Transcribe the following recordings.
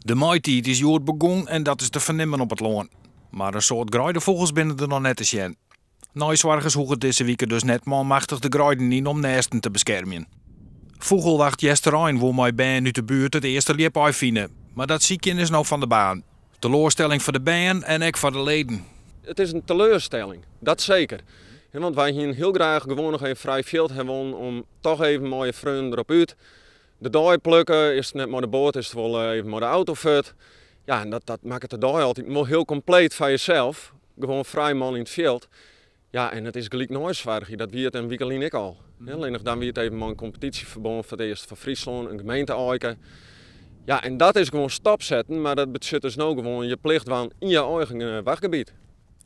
De maitiid is hjoed begûn en dat is te fernimmen op it lân. Mar in soad greidefûgels binne der noch net te sjen. Neisoargers hoege dizze wike dus net manmachtich de greiden yn om nêsten te beskermjen. Fûgelwacht Easterein woe mei bern út de buert it earste ljipaai fine, mar dat sykjen is no fan de baan. Teloarstelling foar de bern en ek foar de leden. It is in teleurstelling, dat seker. Want wy hienen hiel graach gewoan noch even frij fjild ha wollen om toch even mei je freonen derop út. De dei plukke, is it net mei de boat, is it wol even mei de auto fuort. Ja, en dat, dat makket de dei altyd wol hiel kompleet foar jesels. Gewoan frij man yn it fjild. Ja, en it is gelyk neisoargje, dat wie it in wike lyn ek al. Allinnich dan wie it even mei in kompetysjeferbân foar it earst foar Fryslân, in gemeente-aike. Ja, en dat is gewoan stopsetten, mar dat betsjut dus no gewoan je plicht dwaan yn je eigen wachtgebiet.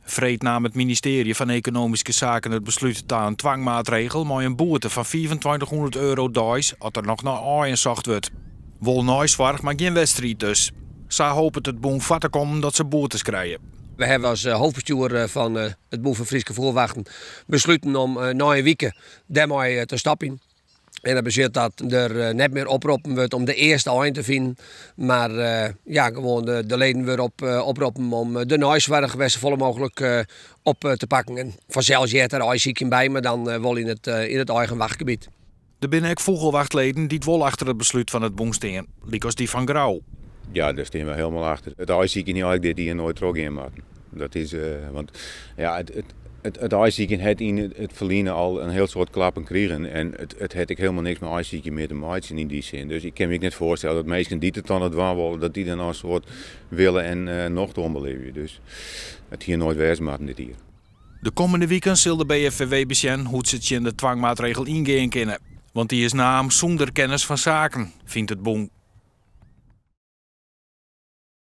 Freed naam it ministearje fan Ekonomyske Saken it beslút ta in twangmaatregel mei in boete fan 2500 euro deis as der noch nei aaien socht wurdt. Wol neisoarch, mar gjin wedstriid dus. Sa hopet it bûn foar te kommen dat se boetes krije. We hawwe as hoofdbestjoer fan it Bûn fan Fryske Fûgelwachten besluten om nei in wike dêrmei te stopjen. En dat betsjut dat der net mear oproppen wurdt om de earste ein te finen, mar ja, gewoan de leden wurde op, oproppen om de neisoarch wer safolle mooglik op te pakken. En fansels heart der aaisykjen by, mar dan wol yn it, yn it eigen wachtgebiet. Der binne ek fûgelwachtleden dy't wol achter it beslút fan it bûn stean, lykas dy fan Grou. Ja, dêr stean we hielendal achter. It aaisykjen hie eigentlik dit jier noait trochgean moatten. Dat is, want ja, it, it, it, it aaisykjen hat yn it ferline al in hiel soad klappen krigen en it, it hat ek hielendal niks mei aaisykjen mear te meitsjen yn dy sin. Dus ik kin my ek net foarstelle dat minsken dy't it dan noch dwaan wolle, dat dy der noch in soad wille en nocht oan belibje. Dus it hie noait wêze moatten dit jier. De kommende wiken sil de BFVW besjen hoe't se tsjin de twangmaatregel yngean kinne. Want dy is naam sûnder kennis fan saken, fynt it bûn.